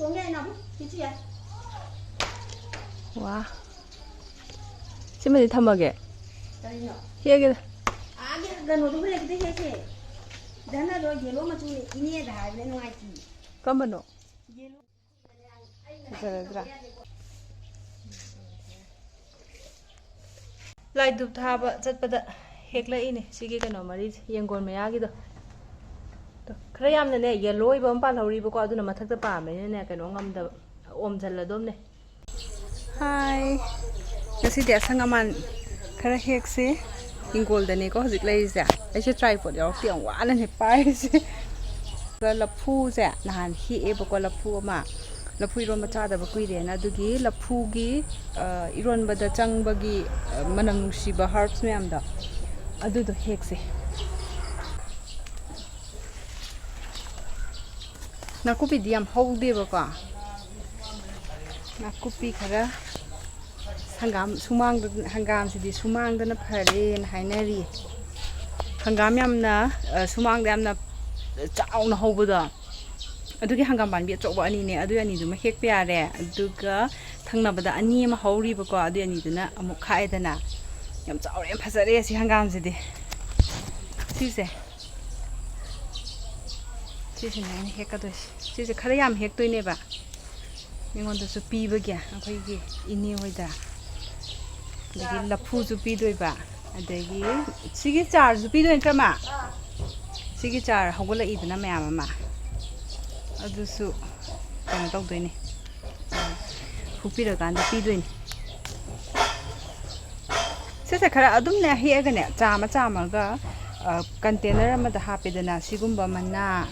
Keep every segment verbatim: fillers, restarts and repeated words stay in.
ꯇꯣꯡ ꯌꯥꯏ, ꯅꯥꯎꯕꯤ꯫ ꯁꯤꯁꯨ ꯌꯥꯏ꯫ ꯋꯥ꯫ ꯁꯤꯃꯗꯤ ꯊꯝꯃꯒꯦ꯫ ꯀꯔꯤꯅꯣ? ꯍꯦꯛꯑꯒꯦꯗ꯫ ꯑꯥꯒꯤ ꯀꯩꯅꯣꯗꯣ ꯍꯨꯔꯦꯟ ꯈꯤꯇ ꯍꯦꯛꯁꯦ꯫ ꯙꯅꯗꯣ ꯌꯦꯂꯣ ꯃꯆꯨꯅꯦ, ꯏꯅꯦꯗ ꯍꯥꯏꯕꯅꯦ, ꯅꯨꯡꯉꯥꯏꯇꯦ꯫ ꯀꯔꯝꯕꯅꯣ? ꯌꯦꯂꯣ꯫ ꯐꯖꯔꯗ꯭ꯔꯥ? ꯂꯥꯏ ꯙꯨꯞ ꯊꯥꯕ ꯆꯠꯄꯗ ꯍꯦꯛꯂꯛꯏꯅꯦ ꯁꯤꯒꯤ ꯀꯩꯅꯣ ꯃꯔꯤꯁꯦ, ꯌꯦꯡꯒꯣꯟ ꯃꯌꯥꯒꯤꯗꯣ꯫ ꯇꯣ, ꯈꯔ ꯌꯥꯝꯅꯅꯦ, ꯌꯦꯜꯂꯣ ꯑꯣꯏꯕ ꯑꯃ ꯄꯥꯜꯍꯧꯔꯤꯕꯀꯣ, ꯑꯗꯨꯅ ꯃꯊꯛꯇ ꯄꯥꯝꯃꯦꯅꯅꯦ ꯀꯩꯅꯣ ꯉꯝꯗꯕ, ꯑꯣꯝꯁꯤꯜꯂꯗꯣꯝꯅꯦ꯫ ꯍꯥꯏ, ꯉꯁꯤꯗꯤ ꯑꯁꯪ ꯑꯃꯥꯟ ꯈꯔ ꯍꯦꯛꯁꯦ꯫ ꯍꯤꯡꯒꯣꯜꯗꯅꯦꯀꯣ ꯍꯧꯖꯤꯛ ꯂꯩꯔꯤꯁꯦ꯫ ꯑꯩꯁꯦ tripod ꯌꯥꯎꯔꯛꯇꯦ, ꯌꯥꯝ ꯋꯥꯅꯅꯦ ꯄꯥꯏꯔꯤꯁꯦ꯫ ꯑꯗꯨꯒ ꯂꯐꯨꯁꯦ ꯅꯍꯥꯟ ꯍꯦꯛꯑꯦꯕꯀꯣ, ꯂꯐꯨ ꯑꯃ, ꯂꯐꯨ ꯏꯔꯣꯟꯕ ꯆꯥꯗꯕ ꯀꯨꯏꯔꯦꯅ, ꯑꯗꯨꯒꯤ ꯂꯐꯨꯒꯤ, ꯑ, ꯏꯔꯣꯟꯕꯗ ꯆꯪꯕꯒꯤ, ꯑ, ꯃꯅꯝ ꯅꯨꯡꯁꯤꯕ herbs ꯃꯌꯥꯝꯗꯣ, ꯑꯗꯨꯗꯣ ꯍꯦꯛꯁꯦ꯫ ꯅꯥꯀꯨꯞꯄꯤꯗꯤ ꯌꯥꯝ ꯍꯧꯗꯦꯕꯀꯣ꯫ ꯅꯥꯀꯨꯞꯄꯤ ꯈꯔ, ꯍꯪꯒꯥꯝ ꯁꯨꯃꯥꯡꯗ, ꯍꯪꯒꯥꯝꯁꯤꯗꯤ ꯁꯨꯃꯥꯡꯗꯅ ꯐꯔꯦꯅ ꯍꯥꯏꯅꯔꯤ꯫ ꯍꯪꯒꯥꯝ ꯌꯥꯝꯅ, ꯑ, ꯁꯨꯃꯥꯡꯗ ꯌꯥꯝꯅ ꯆꯥꯎꯅ ꯍꯧꯕꯗꯣ, ꯑꯗꯨꯒꯤ ꯍꯪꯒꯥꯝ ꯄꯥꯝꯕꯤ ꯑꯆꯧꯕ ꯑꯅꯤꯅꯦ, ꯑꯗꯨꯒꯤ ꯑꯅꯤꯗꯨꯃ ꯍꯦꯛꯄ ꯌꯥꯔꯦ꯫ ꯑꯗꯨꯒ ꯊꯪꯅꯕꯗ ꯑꯅꯤ ꯑꯃ ꯍꯧꯔꯤꯕꯀꯣ, ꯑꯗꯨꯒꯤ ꯑꯅꯤꯗꯨꯅ ꯑꯃꯨꯛ ꯈꯥꯛꯑꯦꯗꯅ꯫ ꯌꯥꯝ ꯆꯥꯎꯔꯦ, ꯌꯥꯝ ꯐꯖꯔꯦ ꯑꯁꯤ ꯍꯪꯒꯥꯝꯁꯤꯗꯤ꯫ ꯁꯤꯁꯦ, ꯁꯤꯁꯤꯅꯦ ꯑꯩꯅ ꯍꯦꯛꯀꯗꯣꯏꯁꯦ꯫ ꯁꯤꯁꯦ ꯈꯔ ꯌꯥꯝ ꯍꯦꯛꯇꯣꯏꯅꯦꯕ, ꯃꯤꯉꯣꯟꯗꯁꯨ ꯄꯤꯕꯒꯤ, ꯑꯩꯈꯣꯏꯒꯤ ꯏꯅꯦ ꯍꯣꯏꯗ꯫ ꯑꯗꯒꯤ ꯂꯐꯨꯁꯨ ꯄꯤꯗꯣꯏꯕ, ꯑꯗꯒꯤ ꯁꯤꯒꯤ ꯆꯥꯔꯁꯨ ꯄꯤꯗꯣꯏ ꯅꯠꯇ꯭ꯔꯃ? ꯁꯤꯒꯤ ꯆꯥꯔ ꯍꯧꯒꯠꯂꯛꯏꯗꯅ ꯃꯌꯥꯝ ꯑꯃ, ꯑꯗꯨꯁꯨ ꯀꯩꯅꯣ ꯇꯧꯗꯣꯏꯅꯦ, ꯐꯨꯛꯄꯤꯔꯀꯥꯟꯗ ꯄꯤꯗꯣꯏꯅꯦ꯫ ꯁꯤꯁꯦ ꯈꯔ ꯑꯗꯨꯝꯅꯦ ꯍꯦꯛꯑꯒꯅꯦ, ꯆꯥꯝꯃ ꯆꯥꯝꯃꯒ, ꯑ, container ꯑꯃꯗ ꯍꯥꯞꯄꯦꯗꯅ꯫ ꯁꯤꯒꯨꯝꯕ ꯃꯅꯥ,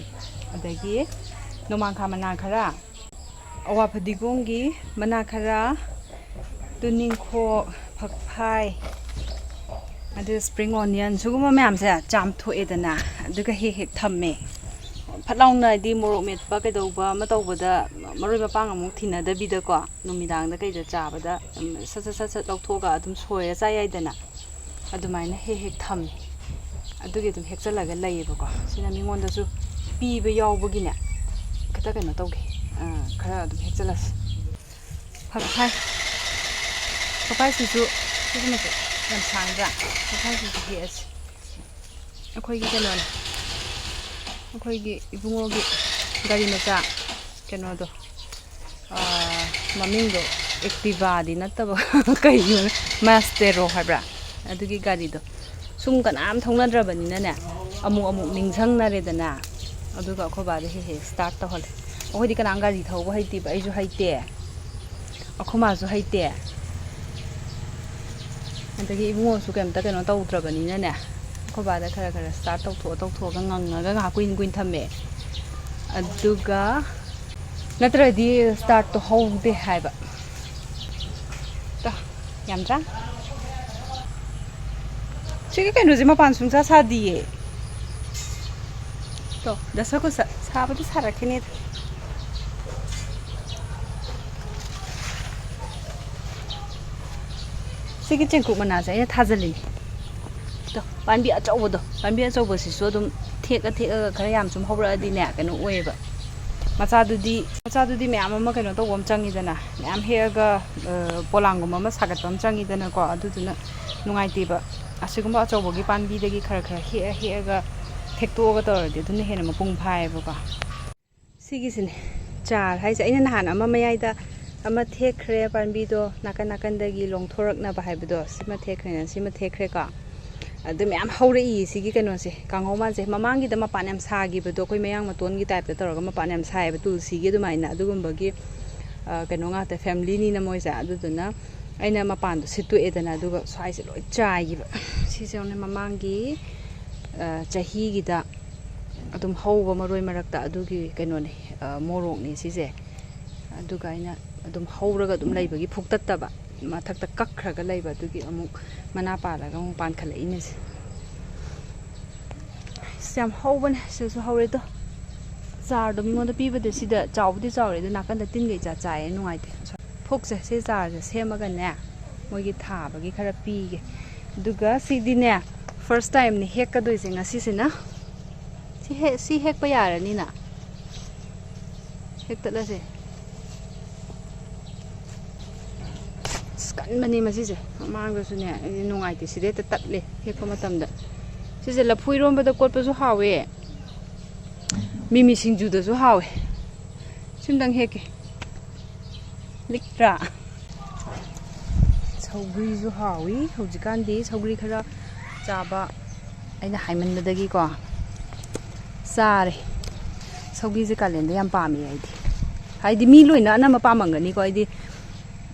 ꯑꯗꯒꯤ ꯅꯣꯡꯃꯥꯡꯈꯥ ꯃꯅꯥ ꯈꯔ, ꯑꯋꯥ ꯐꯗꯤꯒꯣꯝꯒꯤ ꯃꯅꯥ ꯈꯔ, ꯇꯨꯅꯤꯡꯈꯣꯛ, ꯐꯛꯐꯥꯏ, ꯑꯗꯨ spring onion, ꯁꯤꯒꯨꯝꯕ ꯃꯌꯥꯝꯁꯦ ꯆꯥꯝꯊꯣꯛꯑꯦꯗꯅ, ꯑꯗꯨꯒ ꯍꯦꯛ ꯍꯦꯛ ꯊꯝꯃꯦ꯫ ꯐꯠ ꯂꯥꯎꯅ ꯍꯥꯏꯗꯤ ꯃꯣꯔꯣꯛ ꯃꯦꯠꯄ ꯀꯩꯗꯧꯕ ꯑꯃ ꯇꯧꯕꯗ ꯃꯔꯣꯏ ꯃꯄꯥꯡ ꯑꯃꯨꯛ ꯊꯤꯅꯗꯕꯤꯗꯀꯣ, ꯅꯨꯃꯤꯗꯥꯡꯗ ꯀꯩꯗ ꯆꯥꯕꯗ, ꯎꯝ, ꯁꯠ ꯁꯠ ꯁꯠ ꯁꯠ ꯂꯧꯊꯣꯛꯑꯒ ꯑꯗꯨꯝ ꯁꯣꯏꯔ ꯆꯥ ꯌꯥꯏꯗꯅ, ꯑꯗꯨꯃꯥꯏꯅ ꯍꯦꯛ ꯍꯦꯛ ꯊꯝꯃꯦ꯫ ꯑꯗꯨꯒꯤ ꯑꯗꯨꯝ ꯍꯦꯛꯆꯜꯂꯒ ꯂꯩꯌꯦꯕꯀꯣ꯫ ꯁꯤꯅ ꯃꯤꯉꯣꯟꯗꯁꯨ ꯄꯤꯕ ꯌꯥꯎꯕꯒꯤꯅꯦ, ꯈꯤꯇ ꯀꯩꯅꯣ ꯇꯧꯒꯦ, ꯑ, ꯈꯔ ꯑꯗꯨꯝ ꯍꯦꯛꯆꯜꯂꯁꯤ꯫ ꯐꯛꯐꯥꯏ, ꯐꯛꯐꯥꯏꯁꯤꯁꯨ ꯁꯤꯒꯨꯝꯕꯁꯦ ꯌꯥꯝ ꯁꯥꯡꯗ꯭ꯔꯥ? ꯐꯛꯐꯥꯏꯁꯤꯁꯨ ꯍꯦꯛꯑꯁꯤ꯫ ꯑꯩꯈꯣꯏꯒꯤ ꯀꯩꯅꯣꯅꯦ, ꯑꯩꯈꯣꯏꯒꯤ ꯏꯕꯨꯡꯉꯣꯒꯤ ꯒꯥꯔꯤ ꯃꯆꯥ ꯀꯩꯅꯣꯗꯣ, ꯑꯥ, ꯃꯃꯤꯡꯗꯣ ꯑꯦꯛꯇꯤꯚꯥꯗꯤ ꯅꯠꯇꯕ, ꯀꯩꯅꯣ, ꯃꯥꯁꯇꯦꯔꯣ ꯍꯥꯏꯕ꯭ꯔꯥ? ꯑꯗꯨꯒꯤ ꯒꯥꯔꯤꯗꯣ ꯁꯨꯝ ꯀꯅꯥꯝ ꯊꯧꯅꯗ꯭ꯔꯕꯅꯤꯅꯅꯦ, ꯑꯃꯨꯛ ꯑꯃꯨꯛ ꯅꯤꯡꯁꯤꯡꯅꯔꯦꯗꯅ꯫ ꯑꯗꯨꯒ ꯑꯩꯈꯣꯏ ꯕꯥꯗ ꯍꯦꯛ ꯍꯦꯛ ꯁ꯭ꯇꯥꯔꯠ ꯇꯧꯍꯜꯂꯦ꯫ ꯑꯩꯈꯣꯏꯗꯤ ꯀꯅꯥꯝ ꯒꯥꯔꯤ ꯊꯧꯕ ꯍꯩꯇꯦꯕ, ꯑꯩꯁꯨ ꯍꯩꯇꯦ, ꯑꯩꯈꯣꯏ ꯃꯥꯁꯨ ꯍꯩꯇꯦ꯫ ꯑꯗꯒꯤ ꯏꯕꯨꯡꯉꯣꯁꯨ ꯀꯩꯝꯇ ꯀꯩꯅꯣ ꯇꯧꯗ꯭ꯔꯕꯅꯤꯅꯅꯦ, ꯑꯩꯈꯣꯏ ꯕꯥꯗ ꯈꯔ ꯈꯔ ꯁ꯭ꯇꯥꯔꯠ ꯇꯧꯊꯣꯛꯑ ꯇꯧꯊꯣꯛꯑꯒ ꯉꯪꯉꯒ ꯉꯥꯏꯍꯥꯛ ꯀꯨꯏꯅ ꯀꯨꯏꯅ ꯊꯝꯃꯦ꯫ ꯑꯗꯨꯒ ꯅꯠꯇ꯭ꯔꯗꯤ ꯁ꯭ꯇꯥꯔꯠꯇꯣ ꯍꯧꯗꯦ ꯍꯥꯏꯕ꯫ ꯇꯣ, ꯌꯥꯝꯗ꯭ꯔꯥ? ꯁꯤꯒꯤ ꯀꯩꯅꯣꯁꯦ ꯃꯄꯥꯟ ꯁꯨꯡꯁꯥ ꯁꯥꯗꯤꯌꯦ꯫ ꯇꯣ, ꯗꯁ ꯀꯨꯁ ꯁꯥꯕꯗꯤ ꯁꯥꯔꯛꯈꯤꯅꯤꯗ꯫ ꯁꯤꯒꯤ ꯆꯦꯡꯀꯨꯞ ꯃꯅꯥꯁꯦ ꯑꯩꯅ ꯊꯥꯖꯤꯜꯂꯤꯅꯤ꯫ ꯇꯣ, ꯄꯥꯝꯕꯤ ꯑꯆꯧꯕꯗꯣ, ꯄꯥꯝꯕꯤ ꯑꯆꯧꯕꯁꯤꯁꯨ ꯑꯗꯨꯝ ꯊꯦꯛꯑ ꯊꯦꯛꯑꯒ ꯈꯔ ꯌꯥꯝ ꯁꯨꯝ ꯍꯧꯔꯛꯑꯗꯤꯅꯦ, ꯀꯩꯅꯣ ꯑꯣꯏꯌꯦꯕ, ꯃꯆꯥꯗꯨꯗꯤ, ꯃꯆꯥꯗꯨꯗꯤ ꯃꯌꯥꯝ ꯑꯃ ꯀꯩꯅꯣ ꯇꯧꯕ ꯑꯃ ꯆꯪꯉꯤꯗꯅ, ꯃꯌꯥꯝ ꯍꯦꯛꯑꯒ, ꯑ, ꯄꯣꯂꯥꯡꯒꯨꯝꯕ ꯑꯃ ꯁꯥꯒꯠꯄ ꯑꯃ ꯆꯪꯉꯤꯗꯅꯀꯣ, ꯑꯗꯨꯗꯨꯅ ꯅꯨꯡꯉꯥꯏꯇꯦꯕ꯫ ꯑꯁꯤꯒꯨꯝꯕ ꯑꯆꯧꯕꯒꯤ ꯄꯥꯝꯕꯤꯗꯒꯤ ꯈꯔ ꯈꯔ ꯍꯦꯛꯑ ꯍꯦꯛꯑꯒ ꯊꯦꯛꯇꯣꯛꯑꯒ ꯇꯧꯔꯗꯤ ꯑꯗꯨꯅ ꯍꯦꯟꯅ ꯃꯄꯨꯡ ꯐꯥꯏꯌꯦꯕꯀꯣ꯫ ꯁꯤꯒꯤꯁꯤꯅꯦ ꯆꯥꯔ ꯍꯥꯏꯁꯦ꯫ ꯑꯩꯅ ꯅꯍꯥꯟ ꯑꯃ ꯃꯌꯥꯏꯗ ꯑꯃ ꯊꯦꯛꯈ꯭ꯔꯦ, ꯄꯥꯝꯕꯤꯗꯣ ꯅꯥꯀꯟ ꯅꯥꯀꯟꯗꯒꯤ ꯂꯣꯡꯊꯣꯔꯛꯅꯕ ꯍꯥꯏꯕꯗꯣ, ꯁꯤꯃ ꯊꯦꯛꯈ꯭ꯔꯦꯅ ꯁꯤꯃ ꯊꯦꯛꯈ꯭ꯔꯦꯀꯣ꯫ ꯑꯗꯨ ꯃꯌꯥꯝ ꯍꯧꯔꯛꯏ ꯁꯤꯒꯤ ꯀꯩꯅꯣꯁꯦ, ꯀꯥꯡꯍꯧ ꯃꯥꯟꯁꯦ꯫ ꯃꯃꯥꯡꯒꯤꯗ ꯃꯄꯥꯟ ꯌꯥꯝ ꯁꯥꯈꯤꯕꯗꯣ, ꯑꯩꯈꯣꯏ ꯃꯌꯥꯡ ꯃꯇꯣꯟꯒꯤ ꯇꯥꯏꯞꯇ ꯇꯧꯔꯒ ꯃꯄꯥꯟ ꯌꯥꯝ ꯁꯥꯏꯌꯦꯕ, ꯇꯨꯜꯁꯤꯒꯤ ꯑꯗꯨꯃꯥꯏꯅ, ꯑꯗꯨꯒꯨꯝꯕꯒꯤ, ꯑ, ꯀꯩꯅꯣ ꯉꯥꯛꯇ, ꯐꯦꯃꯤꯂꯤꯅꯤꯅ ꯃꯣꯏꯁꯦ꯫ ꯑꯗꯨꯗꯨꯅ ꯑꯩꯅ ꯃꯄꯥꯟꯗꯣ ꯁꯤꯠꯇꯣꯛꯑꯦꯗꯅ, ꯑꯗꯨꯒ ꯁ꯭ꯋꯥꯏꯁꯦ ꯂꯣꯏ ꯆꯥꯏꯈꯤꯕ꯫ ꯁꯤꯁꯦ ꯌꯦꯡꯉꯨꯅꯦ, ꯃꯃꯥꯡꯒꯤ, ꯑ, ꯆꯍꯤꯒꯤꯗ ꯑꯗꯨꯝ ꯍꯧꯕ ꯃꯔꯣꯏ ꯃꯔꯛꯇ ꯑꯗꯨꯒꯤ ꯀꯩꯅꯣꯅꯦ, ꯑ, ꯃꯣꯔꯣꯛꯅꯦ ꯁꯤꯁꯦ꯫ ꯑꯗꯨꯒ ꯑꯩꯅ ꯑꯗꯨꯝ ꯍꯧꯔꯒ ꯑꯗꯨꯝ ꯂꯩꯕꯒꯤ ꯐꯨꯛꯇꯠꯇꯕ, ꯃꯊꯛꯇ ꯀꯛꯈ꯭ꯔꯒ ꯂꯩꯕ, ꯑꯗꯨꯒꯤ ꯑꯃꯨꯛ ꯃꯅꯥ ꯄꯥꯜꯂꯒ ꯑꯃꯨꯛ ꯄꯥꯟꯈꯠꯂꯛꯏꯅꯦ ꯁꯦ꯫ ꯑꯁ, ꯌꯥꯝ ꯍꯧꯕꯅꯦ ꯁꯤꯗꯁꯨ ꯍꯧꯔꯦꯗꯣ꯫ ꯆꯥꯔꯗꯣ ꯃꯤꯉꯣꯟꯗ ꯄꯤꯕꯗ ꯁꯤꯗ ꯆꯥꯎꯕꯨꯗꯤ ꯆꯥꯎꯔꯦ, ꯑꯗꯨ ꯅꯥꯀꯟꯗ ꯇꯤꯟꯒꯩ ꯆꯥ ꯆꯥꯏꯌꯦ, ꯅꯨꯡꯉꯥꯏꯇꯦ꯫ ꯐꯨꯛꯁꯦ ꯁꯤ ꯆꯥꯔꯁꯦ ꯁꯦꯝꯃꯒꯅꯦ, ꯃꯣꯏꯒꯤ ꯊꯥꯕꯒꯤ ꯈꯔ ꯄꯤꯒꯦ꯫ ꯑꯗꯨꯒ ꯁꯤꯗꯤꯅꯦ, ꯐꯥꯔꯁ ꯇꯥꯏꯝꯅꯤ ꯍꯦꯛꯀꯗꯣꯏꯁꯦ ꯉꯁꯤꯁꯤꯅ꯫ ꯁꯤ ꯍꯦꯛ-, ꯁꯤ ꯍꯦꯛꯄ ꯌꯥꯔꯅꯤꯅ꯫ ꯍꯦꯛꯇꯠꯂꯁꯦ꯫ ꯃꯅꯦ ꯃꯁꯤꯁꯦ ꯃꯃꯥꯡꯗꯁꯨꯅꯦ ꯑꯩꯗꯤ ꯅꯨꯡꯉꯥꯏꯇꯦ, ꯁꯤꯗ ꯍꯦꯛꯇ ꯇꯠꯂꯦ ꯍꯦꯛꯄ ꯃꯇꯝꯗ꯫ ꯁꯤꯁꯦ ꯂꯐꯨ ꯏꯔꯣꯟꯕꯗ ꯀꯣꯠꯄꯁꯨ ꯍꯥꯎꯋꯦ, ꯃꯤꯃꯤ ꯁꯤꯡꯖꯨꯗꯁꯨ ꯍꯥꯎꯋꯦ꯫ ꯁꯤꯝꯗꯪ ꯍꯦꯛꯀꯦ꯫ ꯂꯤꯛꯇ꯭ꯔꯥ? ꯁꯧꯒ꯭ꯔꯤꯁꯨ ꯍꯥꯎꯋꯤ꯫ ꯍꯧꯖꯤꯛꯀꯥꯟꯗꯤ ꯁꯧꯒ꯭ꯔꯤ ꯈꯔ ꯆꯥꯕ ꯑꯩꯅ ꯍꯥꯏꯃꯟꯕꯗꯒꯤꯀꯣ ꯆꯥꯔꯦ꯫ ꯁꯧꯒ꯭ꯔꯤꯁꯦ ꯀꯥꯂꯦꯟꯗ ꯌꯥꯝ ꯄꯥꯝꯃꯤ ꯑꯩꯗꯤ꯫ ꯍꯥꯏꯗꯤ ꯃꯤ ꯂꯣꯏꯅ ꯑꯅꯝꯕ ꯄꯥꯝꯃꯝꯒꯅꯤꯀꯣ꯫ ꯑꯩꯗꯤ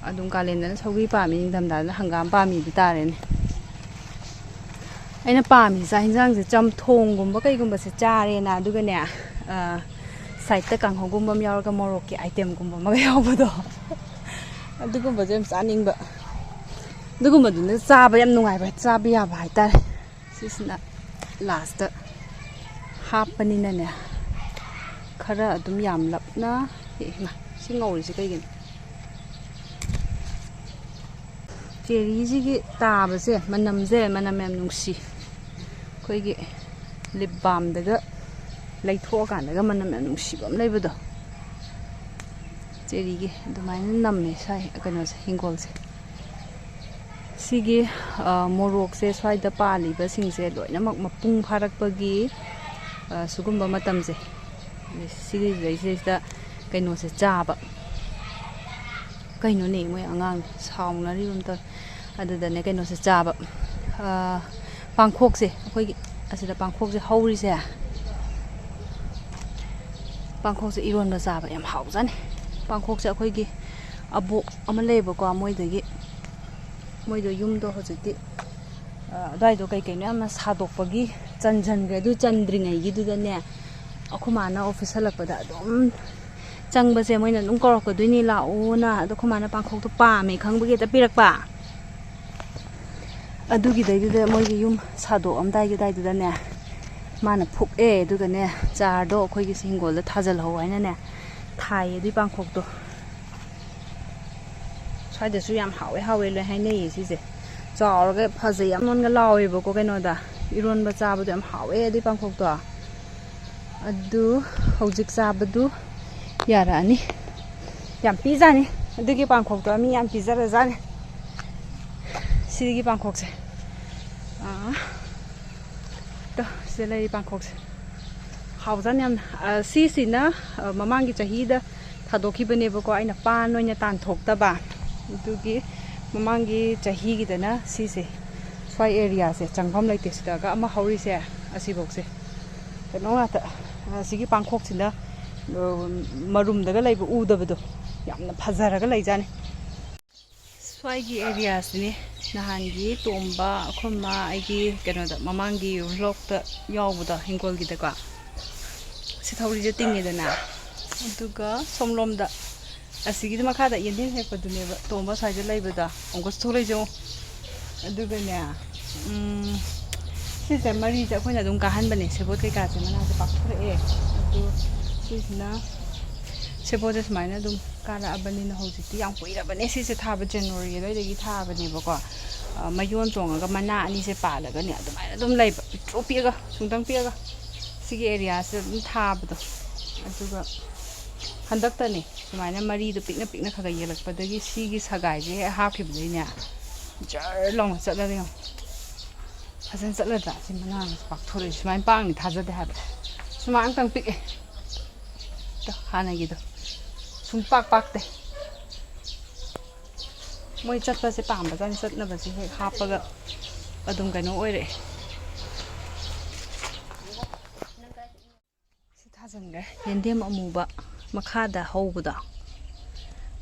ꯑꯗꯨꯝ ꯀꯥꯂꯦꯟꯗꯅ ꯁꯧꯒ꯭ꯔꯤ ꯄꯥꯝꯃꯤ, ꯅꯤꯡꯊꯝꯊꯥꯗꯅ ꯍꯪꯒꯥꯝ ꯄꯥꯝꯃꯤꯗꯨ ꯇꯥꯔꯦꯅꯦ꯫ ꯑꯩꯅ ꯄꯥꯝꯃꯤ ꯆꯥꯛ ꯌꯦꯟꯁꯥꯡꯁꯦ ꯆꯝꯊꯣꯡꯒꯨꯝꯕ ꯀꯩꯒꯨꯝꯕꯁꯦ ꯆꯥꯔꯦꯅ, ꯑꯗꯨꯒꯅꯦ, ꯑ, ꯁꯥꯏꯠꯇ ꯀꯥꯡꯍꯧꯒꯨꯝꯕ ꯑꯃ ꯌꯥꯎꯔꯒ ꯃꯣꯔꯣꯛꯀꯤ ꯑꯥꯏꯇꯦꯝꯒꯨꯝꯕ ꯑꯃꯒ ꯌꯥꯎꯕꯗꯣ, ꯑꯗꯨꯒꯨꯝꯕꯁꯦ ꯌꯥꯝ ꯆꯥꯅꯤꯡꯕ꯫ ꯑꯗꯨꯒꯨꯝꯕꯗꯨꯅ ꯆꯥꯕ ꯌꯥꯝ ꯅꯨꯡꯉꯥꯏꯕ, ꯆꯥꯕ ꯌꯥꯕ ꯍꯥꯏꯇꯥꯔꯦ꯫ ꯁꯤꯁꯤꯅ ꯂꯥꯁꯇ ꯍꯥꯞꯄꯅꯤꯅꯅꯦ, ꯈꯔ ꯑꯗꯨꯝ ꯌꯥꯝꯂꯞꯅ꯫ ꯑꯦ, ꯏꯃꯥ, ꯁꯤ ꯉꯧꯔꯤꯁꯦ ꯀꯩꯒꯤꯅꯣ? ꯆꯦꯔꯤꯁꯤꯒꯤ ꯇꯥꯕꯁꯦ, ꯃꯅꯝꯁꯦ, ꯃꯅꯝ ꯌꯥꯝ ꯅꯨꯡꯁꯤ꯫ ꯑꯩꯈꯣꯏꯒꯤ ꯂꯤꯞ ꯕꯥꯝꯗꯒ ꯂꯩꯊꯣꯛꯑꯀꯥꯟꯗꯒ ꯃꯅꯝ ꯌꯥꯝ ꯅꯨꯡꯁꯤꯕ ꯑꯃ ꯂꯩꯕꯗꯣ, ꯆꯦꯔꯤꯒꯤ ꯑꯗꯨꯃꯥꯏꯅ ꯅꯝꯃꯦ ꯁ꯭ꯋꯥꯏ ꯀꯩꯅꯣꯁꯦ, ꯍꯤꯡꯒꯣꯜꯁꯦ꯫ ꯁꯤꯒꯤ, ꯑ, ꯃꯣꯔꯣꯛꯁꯦ ꯁ꯭ꯋꯥꯏꯗ ꯄꯥꯜꯂꯤꯕꯁꯤꯡꯁꯦ ꯂꯣꯏꯅꯃꯛ ꯃꯄꯨꯡ ꯐꯥꯔꯛꯄꯒꯤ, ꯑ, ꯁꯤꯒꯨꯝꯕ ꯃꯇꯝꯁꯦ, ꯁꯤꯒꯤꯁꯤꯗꯩꯁꯤꯗꯩꯁꯤꯗ ꯀꯩꯅꯣꯁꯦ ꯆꯥꯕ꯫ ꯀꯩꯅꯣꯅꯦ, ꯃꯣꯏ ꯑꯉꯥꯡ ꯁꯥꯎꯅꯔꯤꯕ ꯑꯃ ꯇꯧꯔꯦ꯫ ꯑꯗꯨꯗꯅꯦ ꯀꯩꯅꯣꯁꯦ ꯆꯥꯕ, ꯑ, ꯄꯥꯡꯈꯣꯛꯁꯦ, ꯑꯩꯈꯣꯏꯒꯤ ꯑꯁꯤꯗ ꯄꯥꯡꯈꯣꯛꯁꯦ ꯍꯧꯔꯤꯁꯦ, ꯄꯥꯡꯈꯣꯛꯁꯦ ꯏꯔꯣꯟꯕ ꯆꯥꯕ ꯌꯥꯝ ꯍꯥꯎꯖꯥꯠꯅꯤ꯫ ꯄꯥꯡꯈꯣꯛꯁꯦ ꯑꯩꯈꯣꯏꯒꯤ ꯑꯕꯣꯛ ꯑꯃ ꯂꯩꯌꯦꯕꯀꯣ, ꯃꯣꯏꯗꯒꯤ, ꯃꯣꯏꯗꯣ ꯌꯨꯝꯗꯣ ꯍꯧꯖꯤꯛꯇꯤ, ꯑ, ꯑꯗꯨꯋꯥꯏꯗꯣ ꯀꯩ ꯀꯩꯅꯣ ꯌꯥꯝꯅ ꯁꯥꯗꯣꯛꯄꯒꯤ ꯆꯟꯁꯤꯟꯈ꯭ꯔꯦ꯫ ꯑꯗꯨ ꯆꯟꯗ꯭ꯔꯤꯉꯩꯒꯤꯗꯨꯗꯅꯦ, ꯑꯩꯈꯣꯏ ꯃꯥꯅ ꯑꯣꯐꯤꯁ ꯍꯜꯂꯛꯄꯗ ꯑꯗꯨꯝ ꯆꯪꯕꯁꯦ ꯃꯣꯏꯅ ꯑꯗꯨꯝ ꯀꯧꯔꯛꯀꯗꯣꯏꯅꯤ, "ꯂꯥꯛꯑꯣꯅ"꯫ ꯑꯗꯣ ꯑꯩꯈꯣꯏ ꯃꯥꯅ ꯄꯥꯡꯈꯣꯛꯇꯣ ꯄꯥꯝꯃꯦ ꯈꯪꯕꯒꯤ ꯍꯦꯛꯇ ꯄꯤꯔꯛꯄ꯫ ꯑꯗꯨꯒꯤꯗꯩꯗꯨꯗ ꯃꯣꯏꯒꯤ ꯌꯨꯝ ꯁꯥꯗꯣꯛꯑꯝꯗꯥꯏꯒꯤ ꯑꯗꯥꯏꯗꯨꯗꯅꯦ ꯃꯥꯅ ꯐꯨꯛꯑꯦ, ꯑꯗꯨꯒꯅꯦ ꯆꯥꯔꯗꯣ ꯑꯩꯈꯣꯏꯒꯤ ꯁꯤ ꯍꯤꯡꯒꯣꯜꯗ ꯊꯥꯖꯤꯜꯍꯧ ꯍꯥꯏꯅꯅꯦ ꯊꯥꯏꯌꯦ ꯑꯗꯨꯏ ꯄꯥꯡꯈꯣꯛꯇꯣ꯫ ꯁ꯭ꯋꯥꯏꯗꯁꯨ ꯌꯥꯝ ꯍꯥꯎꯋꯦ ꯍꯥꯎꯋꯦ ꯂꯣꯏ ꯍꯥꯏꯅꯩꯌꯦ ꯁꯤꯁꯦ꯫ ꯆꯥꯎꯔꯒ ꯐꯖꯩ, ꯌꯥꯝ ꯅꯣꯟꯒ ꯂꯥꯎꯋꯦꯕꯀꯣ ꯀꯩꯅꯣꯗ꯫ ꯏꯔꯣꯟꯕ ꯆꯥꯕꯗꯣ ꯌꯥꯝ ꯍꯥꯎꯋꯦ ꯑꯗꯨꯏ ꯄꯥꯡꯈꯣꯛꯇꯣ꯫ ꯑꯗꯨ ꯍꯧꯖꯤꯛ ꯆꯥꯕꯗꯨ ꯌꯥꯔꯛꯑꯅꯤ꯫ ꯌꯥꯝ ꯄꯤꯖꯥꯅꯤ꯫ ꯑꯗꯨꯒꯤ ꯄꯥꯡꯈꯣꯛꯇꯣ ꯃꯤ ꯌꯥꯝ ꯄꯤꯖꯔꯖꯥꯅꯤ꯫ ꯁꯤꯗꯒꯤ ꯄꯥꯡꯈꯣꯛꯁꯦ, ꯑꯥ, ꯇꯣ, ꯁꯤꯗ ꯂꯩꯔꯤ ꯄꯥꯡꯈꯣꯛꯁꯦ꯫ ꯍꯥꯎꯖꯥꯠꯅꯤ ꯌꯥꯝꯅ꯫ ꯑ, ꯁꯤꯁꯤꯅ, ꯑ, ꯃꯃꯥꯡꯒꯤ ꯆꯍꯤꯗ ꯊꯥꯗꯣꯛꯈꯤꯕꯅꯦꯕꯀꯣ, ꯑꯩꯅ ꯄꯥꯟ ꯑꯣꯏꯅ ꯇꯥꯟꯊꯣꯛꯇꯕ꯫ ꯑꯗꯨꯒꯤ ꯃꯃꯥꯡꯒꯤ ꯆꯍꯤꯒꯤꯗꯅ ꯁꯤꯁꯦ, ꯁ꯭ꯋꯥꯏ ꯑꯦꯔꯤꯌꯥꯁꯦ ꯆꯪꯐꯝ ꯂꯩꯇꯦ꯫ ꯁꯤꯗꯒ ꯑꯃ ꯍꯧꯔꯤꯁꯦ, ꯑꯁꯤꯐꯧꯁꯦ ꯀꯩꯅꯣ ꯉꯥꯛꯇ꯫ ꯑꯁꯤꯒꯤ ꯄꯥꯡꯈꯣꯛꯁꯤꯅ, ꯑ, ꯃꯔꯨꯝꯗꯒ ꯂꯩꯕ ꯎꯗꯕꯗꯣ, ꯌꯥꯝꯅ ꯐꯖꯔꯒ ꯂꯩꯖꯥꯠꯅꯤ꯫ ꯁ꯭ꯋꯥꯏꯒꯤ ꯑꯦꯔꯤꯌꯥꯁꯤꯅꯦ ꯅꯍꯥꯟꯒꯤ ꯇꯣꯝꯕ, ꯑꯩꯈꯣꯏ ꯃꯥ, ꯑꯩꯒꯤ ꯀꯩꯅꯣꯗ, ꯃꯃꯥꯡꯒꯤ ꯚ꯭ꯂꯣꯛꯇ ꯌꯥꯎꯕꯗꯣ, ꯍꯤꯡꯒꯣꯜꯒꯤꯗꯀꯣ꯫ ꯁꯤ ꯊꯧꯔꯤꯁꯦ ꯇꯤꯡꯉꯦꯗꯅ, ꯑꯗꯨꯒ ꯁꯣꯝꯂꯣꯝꯗ ꯑꯁꯤꯒꯤꯗꯤ ꯃꯈꯥꯗ ꯌꯦꯟꯗꯦꯝ ꯍꯦꯛꯄꯗꯨꯅꯦꯕ ꯇꯣꯝꯕ ꯁ꯭ꯋꯥꯏꯗ ꯂꯩꯕꯗꯣ꯫ ꯑꯃꯨꯛꯀꯁꯨ ꯊꯣꯛꯂꯛꯏꯁꯦ ꯌꯦꯡꯉꯣ꯫ ꯑꯗꯨꯒꯅꯦ, ꯎꯝ, ꯁꯤꯁꯦ ꯃꯔꯤꯁꯦ ꯑꯩꯈꯣꯏꯅ ꯑꯗꯨꯝ ꯀꯥꯍꯟꯕꯅꯦ, ꯁꯦꯕꯣꯠ ꯀꯩꯀꯥꯁꯦ ꯃꯅꯥꯁꯦ ꯄꯥꯛꯊꯣꯔꯛꯑꯦ꯫ ꯑꯗꯨ ꯁꯤꯁꯤꯅ ꯁꯦꯕꯣꯠꯁꯦ ꯁꯨꯃꯥꯏꯅ ꯑꯗꯨꯝ ꯀꯥꯔꯛꯑꯕꯅꯤꯅ ꯍꯧꯖꯤꯛꯇꯤ ꯌꯥꯝ ꯀꯨꯏꯔꯕꯅꯦ ꯁꯤꯁꯦ ꯊꯥꯕ, ꯖꯅꯋꯥꯔꯤ ꯑꯗꯨꯋꯥꯏꯗꯒꯤ ꯊꯥꯕꯅꯦꯕꯀꯣ꯫ ꯑ, ꯃꯌꯣꯟ ꯆꯣꯡꯉꯒ ꯃꯅꯥ ꯑꯅꯤꯁꯦ ꯄꯥꯜꯂꯒꯅꯦ ꯑꯗꯨꯃꯥꯏꯅ ꯑꯗꯨꯝ ꯂꯩꯕ, ꯄꯤꯛꯇ꯭ꯔꯨ ꯄꯤꯛꯑꯒ, ꯁꯨꯡꯇꯪ ꯄꯤꯛꯑꯒ꯫ ꯁꯤꯒꯤ ꯑꯦꯔꯤꯌꯥꯁꯤꯗ ꯑꯗꯨꯝ ꯊꯥꯕꯗꯣ꯫ ꯑꯗꯨꯒ ꯍꯟꯗꯛꯇꯅꯦ ꯁꯨꯃꯥꯏꯅ ꯃꯔꯤꯗꯣ ꯄꯤꯛꯅ ꯄꯤꯛꯅ ꯈꯔ ꯈꯔ ꯌꯦꯜꯂꯛꯄꯗꯒꯤ ꯁꯤꯒꯤ ꯁꯒꯥꯏꯁꯦ ꯍꯦꯛ ꯍꯥꯞꯈꯤꯕꯗꯩꯅꯦ, ꯖꯔ ꯂꯥꯎꯅ ꯆꯠꯂꯒ ꯌꯦꯡꯉꯣ꯫ ꯐꯖꯅ ꯆꯠꯂꯗ꯭ꯔꯥ? ꯁꯤ ꯃꯅꯥ ꯑꯃꯁꯨ ꯄꯥꯛꯊꯣꯔꯛꯏ꯫ ꯁꯨꯃꯥꯏꯅ ꯄꯥꯛꯅꯤ ꯊꯥꯖꯗꯦ ꯍꯥꯏꯕ꯫ ꯁꯨꯃꯥꯏꯅꯇꯪ ꯄꯤꯛꯑꯦ꯫ ꯇꯣ, ꯍꯥꯟꯅꯒꯤꯗꯣ ꯁꯨꯝ ꯄꯥꯛ ꯄꯥꯛꯇꯦ꯫ ꯃꯣꯏ ꯆꯠꯄꯁꯦ ꯄꯥꯝꯕꯖꯥꯠꯅꯤ, ꯆꯠꯅꯕꯁꯦ ꯍꯦꯛ ꯍꯥꯞꯄꯒ ꯑꯗꯨꯝ ꯀꯩꯅꯣ ꯑꯣꯏꯔꯛꯑꯦ꯫ ꯁꯤ ꯊꯥꯖꯤꯟꯈ꯭ꯔꯦ, ꯌꯦꯟꯗꯦꯝ ꯑꯃꯨꯕ ꯃꯈꯥꯗ ꯍꯧꯕꯗꯣ,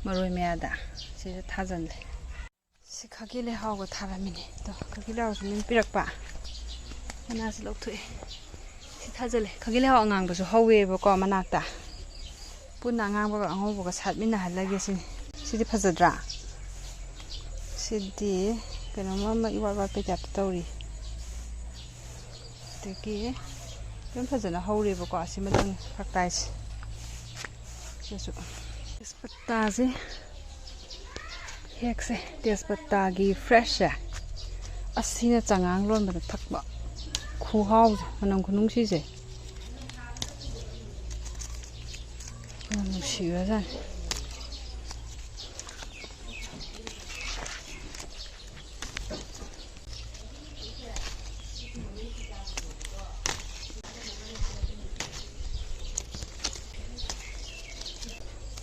ꯃꯔꯣꯏ ꯃꯌꯥꯗ, ꯁꯤꯁꯨ ꯊꯥꯖꯤꯜꯂꯦ꯫ ꯁꯤ ꯈꯥꯒꯤ ꯂꯩꯍꯥꯎꯒ ꯊꯥꯔꯝꯃꯤꯅꯦ꯫ ꯑꯗꯣ ꯈꯥꯒꯤ ꯂꯩꯍꯥꯎꯁꯨ ꯃꯤꯅ ꯄꯤꯔꯛꯄ꯫ ꯃꯅꯥꯁꯤ ꯂꯧꯊꯣꯛꯑꯦ꯫ ꯁꯤ ꯊꯥꯖꯜꯂꯦ꯫ ꯈꯥꯒꯤ ꯂꯩꯍꯥꯎ ꯑꯉꯥꯡꯕꯁꯨ ꯍꯧꯋꯦꯕꯀꯣ ꯃꯅꯥꯛꯇ꯫ ꯄꯨꯟꯅ ꯑꯉꯥꯡꯕꯒ ꯑꯉꯧꯕꯒ ꯁꯥꯠꯃꯤꯟꯅꯍꯜꯂꯒꯦ ꯁꯤꯅꯤ꯫ ꯁꯤꯗꯤ ꯐꯖꯗ꯭ꯔꯥ? ꯁꯤꯗꯤ ꯀꯩꯅꯣꯝꯃ ꯑꯃ ꯏꯋꯥꯠ ꯋꯥꯠꯄꯩ ꯇꯥꯏꯞꯇ ꯇꯧꯔꯤ꯫ ꯑꯗꯒꯤ ꯑꯗꯨꯝ ꯐꯖꯅ ꯍꯧꯔꯦꯕꯀꯣ꯫ ꯑꯁꯤꯃꯗꯪ ꯐꯔꯛ ꯇꯥꯏꯁꯦ꯫ ꯁꯤꯁꯨ ꯇꯦꯖꯄꯇꯥꯁꯦ ꯍꯦꯛꯁꯦ꯫ ꯇꯦꯖꯄꯇꯥꯒꯤ ꯐ꯭ꯔꯦꯁꯁꯦ, ꯑꯁꯤꯅ ꯆꯉꯥꯡ ꯂꯣꯟꯕꯗ ꯊꯛꯄ ꯈꯨꯍꯥꯎꯁꯦ, ꯃꯅꯝ ꯈꯨꯅꯨꯡꯁꯤꯁꯦ ꯌꯥꯝ ꯅꯨꯡꯁꯤꯈ꯭ꯔꯖꯥꯠꯅꯤ꯫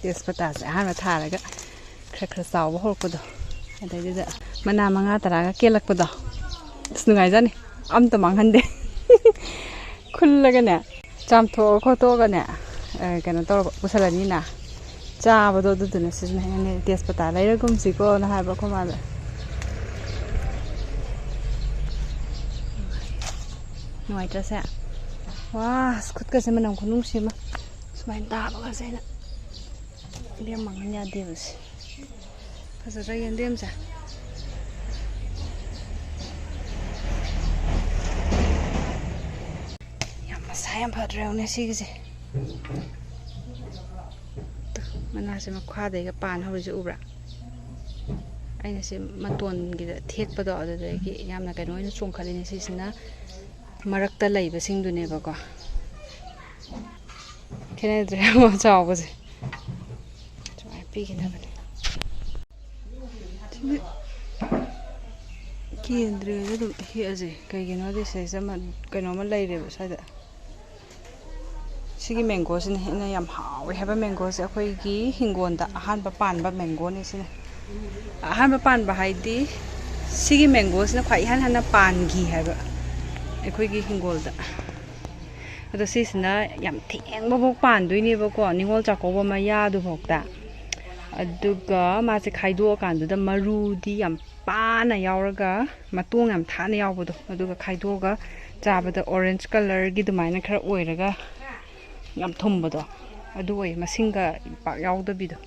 ꯇꯦꯖꯄꯇꯥꯁꯦ ꯑꯍꯥꯟꯕ ꯊꯥꯔꯒ ꯈꯔ ꯈꯔ ꯆꯥꯎꯕ ꯍꯧꯔꯛꯄꯗꯣ, ꯑꯗꯩꯗꯨꯗ ꯃꯅꯥ ꯃꯉꯥ ꯇꯔꯥꯒ ꯀꯦꯜꯂꯛꯄꯗꯣ, ꯑꯁ, ꯅꯨꯡꯉꯥꯏꯖꯥꯠꯅꯤ꯫ ꯑꯝꯇ ꯃꯥꯡꯍꯟꯗꯦ꯫ ꯈꯨꯜꯂꯒꯅꯦ, ꯆꯥꯝꯊꯣꯛꯑ ꯈꯣꯠꯇꯣꯛꯑꯒꯅꯦ, ꯑ, ꯀꯩꯅꯣ ꯇꯧꯔꯒ ꯄꯨꯁꯜꯂꯅꯤꯅ꯫ ꯆꯥꯕꯗꯣ ꯑꯗꯨꯗꯨꯅ ꯁꯤꯖꯤꯟꯅꯩ꯫ ꯇꯦꯖꯄꯇꯥ ꯂꯩꯔꯒꯨꯝꯁꯤꯀꯣꯅ ꯍꯥꯏꯕ ꯑꯩꯈꯣꯏ ꯃꯥꯗ꯫ ꯅꯨꯡꯉꯥꯏꯇ꯭ꯔꯁꯦ? ꯋꯥ, ꯑꯁ, ꯈꯨꯠꯀꯁꯦ ꯃꯅꯝ ꯈꯨꯅꯨꯡꯁꯤ ꯑꯃ꯫ ꯁꯨꯃꯥꯏꯅ ꯇꯥꯕꯒꯁꯦ ꯑꯩꯅ ꯏꯕꯦꯝ ꯃꯥꯡꯍꯟ ꯌꯥꯗꯦꯕ ꯁꯤ꯫ ꯐꯖꯗ꯭ꯔꯥ ꯌꯦꯟꯗꯦꯝꯁꯦ? ꯌꯥꯝ ꯃꯁꯥ ꯌꯥꯝ ꯐꯗ꯭ꯔꯥ ꯌꯦꯡꯉꯨꯅꯦ ꯁꯤꯒꯤꯁꯦ꯫ ꯇꯨ, ꯃꯅꯥꯁꯦ ꯃꯈꯥꯗꯩꯒ ꯄꯥꯟ ꯍꯧꯔꯤꯁꯦ ꯎꯕ꯭ꯔꯥ? ꯑꯩꯅ ꯁꯤ ꯃꯇꯣꯟꯒꯤꯗ ꯊꯦꯛꯄꯗꯣ, ꯑꯗꯨꯗꯒꯤ ꯌꯥꯝꯅ ꯀꯩꯅꯣ ꯑꯣꯏꯅ ꯆꯣꯡꯈꯠꯂꯤꯅꯦ꯫ ꯁꯤꯁꯤꯅ ꯃꯔꯛꯇ ꯂꯩꯕꯁꯤꯡꯗꯨꯅꯦꯕꯀꯣ꯫ ꯈꯦꯠꯅꯗ꯭ꯔꯦ ꯌꯦꯡꯉꯣ ꯆꯥꯎꯕꯁꯦ꯫ ꯁꯨꯃꯥꯏꯅ ꯄꯤꯈꯤꯅꯕꯅꯦ꯫ ꯁꯤꯗꯤ ꯀꯦꯟꯗ꯭ꯔꯤꯉꯩꯗ ꯑꯗꯨꯝ ꯍꯦꯛꯑꯁꯦ꯫ ꯀꯩꯒꯤꯅꯣꯗꯤ ꯁꯤꯗꯩꯁꯤꯗ ꯑꯃ, ꯀꯩꯅꯣꯝꯃ ꯂꯩꯔꯦꯕ ꯁ꯭ꯋꯥꯏꯗ꯫ ꯁꯤꯒꯤ ꯃꯦꯡꯒꯣꯁꯤꯅ ꯍꯦꯟꯅ ꯌꯥꯝ ꯍꯥꯎꯋꯦ ꯍꯥꯏꯕ ꯃꯦꯡꯒꯣꯁꯦ꯫ ꯑꯩꯈꯣꯏꯒꯤ ꯍꯤꯡꯒꯣꯜꯗ ꯑꯍꯥꯟꯕ ꯄꯥꯟꯕ ꯃꯦꯡꯒꯣꯅꯤ ꯁꯤꯅ꯫ ꯑꯍꯥꯟꯕ ꯄꯥꯟꯕ ꯍꯥꯏꯗꯤ ꯁꯤꯒꯤ ꯃꯦꯡꯒꯣꯁꯤꯅ ꯈ꯭ꯋꯥꯏ ꯏꯍꯥꯟ ꯍꯥꯟꯅ ꯄꯥꯟꯈꯤ ꯍꯥꯏꯕ ꯑꯩꯈꯣꯏꯒꯤ ꯍꯤꯡꯒꯣꯜꯗ꯫ ꯑꯗꯣ ꯁꯤꯁꯤꯅ ꯌꯥꯝ ꯊꯦꯡꯕꯐꯥꯎ ꯄꯥꯟꯗꯣꯏꯅꯦꯕꯀꯣ, ꯅꯤꯉꯣꯜ ꯆꯥꯛꯀꯧꯕ ꯃꯌꯥꯗꯨꯐꯥꯎꯗ꯫ ꯑꯗꯨꯒ ꯃꯥꯁꯦ ꯈꯥꯏꯗꯣꯛꯑꯀꯥꯟꯗꯨꯗ ꯃꯔꯨꯗꯤ ꯌꯥꯝ ꯄꯥꯅ ꯌꯥꯎꯔꯒ, ꯃꯇꯣꯡ ꯌꯥꯝ ꯊꯥꯅ ꯌꯥꯎꯕꯗꯣ, ꯑꯗꯨꯒ ꯈꯥꯏꯗꯣꯛꯑꯒ ꯆꯥꯕꯗ ꯑꯣꯔꯦꯟꯖ ꯀꯂꯔꯒꯤ ꯑꯗꯨꯃꯥꯏꯅ ꯈꯔ ꯑꯣꯏꯔꯒ ꯌꯥꯝ ꯊꯨꯝꯕꯗꯣ, ꯑꯗꯨ ꯑꯣꯏꯌꯦ, ꯃꯁꯤꯡꯒ ꯄꯥꯛ ꯌꯥꯎꯗꯕꯤꯗꯣ꯫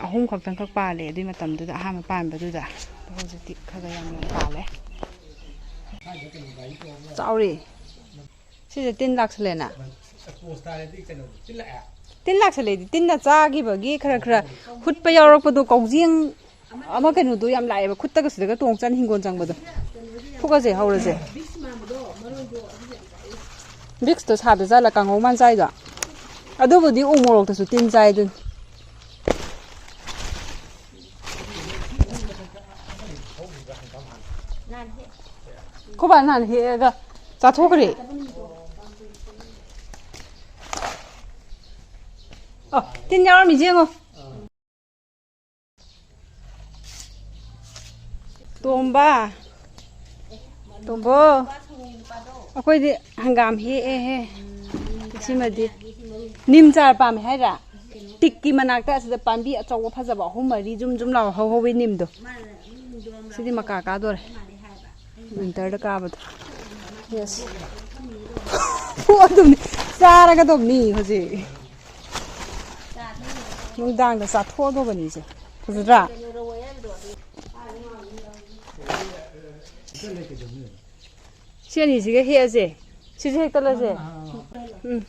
ꯑꯍꯨꯝ ꯈꯛꯇꯪꯈꯛ ꯄꯥꯜꯂꯦ ꯑꯗꯨꯏ ꯃꯇꯝꯗꯨꯗ, ꯑꯍꯥꯟꯕ ꯄꯥꯟꯕꯗꯨꯗ꯫ ꯑꯗꯣ ꯍꯧꯖꯤꯛꯇꯤ ꯈꯔ ꯈꯔ ꯌꯥꯝ ꯌꯥꯝ ꯄꯥꯜꯂꯦ꯫ ꯆꯥꯎꯔꯦ꯫ ꯁꯤꯁꯦ ꯇꯤꯟ ꯂꯥꯛꯁꯜꯂꯦꯅ꯫ ꯇꯤꯟ ꯂꯥꯛꯁꯜꯂꯦꯗꯤ ꯇꯤꯟꯅ ꯆꯥꯈꯤꯕꯒꯤ ꯈꯔ ꯈꯔ ꯍꯨꯠꯄ ꯌꯥꯎꯔꯛꯄꯗꯣ, ꯀꯧꯖꯦꯡ ꯑꯃ ꯀꯩꯅꯣꯗꯣ ꯌꯥꯝ ꯂꯥꯛꯑꯦꯕ, ꯈꯨꯠꯇꯒ ꯁꯤꯗꯒ ꯇꯣꯡ ꯆꯠꯅ ꯍꯤꯡꯒꯣꯜ ꯆꯪꯕꯗꯣ꯫ ꯐꯨꯛꯑꯁꯦ, ꯍꯧꯔꯁꯦ꯫ ꯕꯤꯛꯁꯇꯣ ꯁꯥꯗ ꯖꯥꯠꯂ ꯀꯥꯡꯍꯧ ꯃꯥꯟ ꯆꯥꯏꯗꯣ? ꯑꯗꯨꯕꯨꯗꯤ ꯎ ꯃꯣꯔꯣꯛꯇꯁꯨ ꯇꯤꯟ ꯆꯥꯏ ꯑꯗꯨꯅꯤ꯫ ꯑꯩꯈꯣꯏ ꯕꯥ ꯅꯍꯥꯟ ꯍꯦꯛꯑꯒ ꯆꯥꯊꯣꯛꯈ꯭ꯔꯦ꯫ ꯇꯤꯟ ꯌꯥꯎꯔꯝꯃꯤꯁꯦ ꯌꯦꯡꯉꯣ꯫ ꯇꯣꯝꯕ, ꯇꯣꯝꯕꯣ, ꯑꯩꯈꯣꯏꯗꯤ ꯍꯪꯒꯥꯝ ꯍꯦꯛꯑꯦꯍꯦ꯫ ꯁꯤꯃꯗꯤ ꯅꯤꯝ ꯆꯥꯔ ꯄꯥꯝꯃꯦ ꯍꯥꯏꯔ? ꯇꯤꯛꯀꯤ ꯃꯅꯥꯛꯇ ꯑꯁꯤꯗ ꯄꯥꯝꯕꯤ ꯑꯆꯧꯕ ꯐꯖꯕ ꯑꯍꯨꯝ ꯃꯔꯤ ꯖꯨꯝ ꯖꯨꯝ ꯂꯥꯎ ꯍꯧꯍꯧꯋꯤ ꯅꯤꯝꯗꯣ꯫ ꯁꯤꯗꯤ ꯃꯀꯥ ꯀꯥꯗꯣꯔꯦ꯫ ꯋꯤꯟꯇꯔꯗ ꯀꯥꯕꯗꯣ꯫ ꯌꯦꯁ꯫ ꯐꯨꯗꯧꯅꯤ꯫ ꯆꯥꯔꯒꯗꯧꯅꯤ ꯍꯧꯖꯤꯛ꯫ ꯅꯨꯡꯗꯥꯡꯗ ꯆꯥꯊꯣꯛꯑꯗꯧꯕꯅꯤ ꯏꯆꯦ꯫ ꯐꯖꯗ꯭ꯔꯥ? ꯁꯤ ꯑꯅꯤꯁꯤꯒ ꯍꯦꯛꯑꯁꯦ꯫ ꯁꯤꯁꯦ ꯍꯦꯛꯇꯠꯂꯁꯦ꯫ ꯎꯝ꯫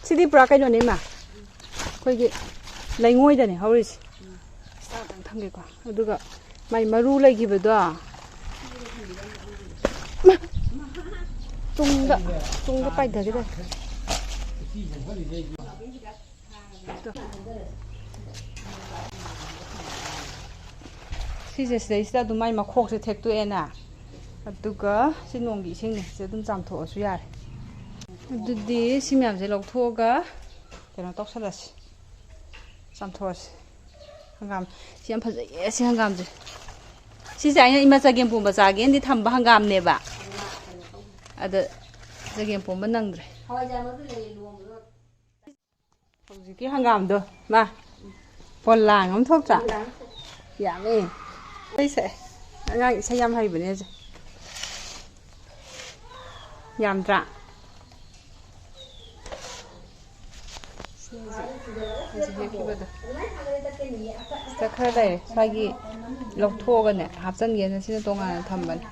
ꯁꯤꯗꯤ ꯄꯨꯔꯥ ꯀꯩꯅꯣꯅꯦ ꯏꯃꯥ꯫ ꯑꯩꯈꯣꯏꯒꯤ ꯂꯩꯉꯣꯏꯗꯅꯦ ꯍꯧꯔꯤꯁꯦ꯫ ꯈꯤꯇꯪ ꯊꯝꯒꯦꯀꯣ꯫ ꯑꯗꯨꯒ ꯃꯥꯏ ꯃꯔꯨ ꯂꯩꯈꯤꯕꯗꯣ꯫ ꯃꯥ! ꯇꯨꯡꯗ, ꯇꯨꯡꯗ ꯄꯥꯏꯊꯒꯦ ꯇꯧꯋꯦ꯫ ꯁꯤꯁꯦ ꯁꯤꯗꯩꯁꯤꯗ ꯑꯗꯨꯝ ꯃꯥꯏ ꯃꯈꯣꯛꯁꯦ ꯊꯦꯛꯇꯣꯛꯑꯦꯅ꯫ ꯑꯗꯨꯒ ꯁꯤ ꯅꯣꯡꯒꯤ ꯏꯁꯤꯡꯅꯦ꯫ ꯁꯤ ꯑꯗꯨꯝ ꯆꯥꯝꯊꯣꯛꯑꯁꯨ ꯌꯥꯔꯦ꯫ ꯑꯗꯨꯗꯤ ꯁꯤ ꯃꯌꯥꯝꯁꯦ ꯂꯧꯊꯣꯛꯑꯒ ꯀꯩꯅꯣ ꯇꯧꯁꯜꯂꯁꯤ꯫ ꯆꯥꯝꯊꯣꯛꯑꯁꯤ꯫ ꯍꯪꯒꯥꯝ ꯁꯤ ꯌꯥꯝ ꯐꯖꯩꯌꯦ, ꯁꯤ ꯍꯪꯒꯥꯝꯁꯦ꯫ ꯁꯤꯁꯦ ꯑꯩꯅ ꯏꯃꯥ ꯆꯒꯦꯝ ꯄꯣꯝꯕ ꯆꯥꯒꯦꯅꯗꯤ ꯊꯝꯕ ꯍꯪꯒꯥꯝꯅꯦꯕ꯫ ꯑꯗ ꯆꯒꯦꯝ ꯄꯣꯝꯕ ꯅꯪꯗ꯭ꯔꯦ꯫ ꯍꯧꯖꯤꯛꯀꯤ ꯍꯪꯒꯥꯝꯗꯣ, ꯃꯥ, ꯄꯣꯂꯥꯡ ꯑꯃ ꯊꯣꯛꯇ꯭ꯔꯥ? ꯌꯥꯝꯃꯦ꯫ ꯏꯁꯩ ꯁꯛꯑꯦ꯫ ꯑꯉꯥꯡ ꯏꯁꯩ ꯌꯥꯝ ꯍꯩꯕꯅꯦ ꯍꯧꯖꯤꯛ꯫ ꯌꯥꯝꯗ꯭ꯔꯥ? ꯍꯧꯖꯤꯛ ꯍꯦꯛꯈꯤꯕꯗꯣ꯫ ꯁꯤꯗ ꯈꯔ ꯂꯩꯔꯦ꯫ ꯁ꯭ꯋꯥꯏꯒꯤ ꯂꯧꯊꯣꯛꯑꯒꯅꯦ, ꯍꯥꯞꯆꯤꯟꯒꯦꯅ ꯁꯤꯅ ꯇꯣꯉꯥꯟꯅ ꯊꯝꯕꯅꯦ꯫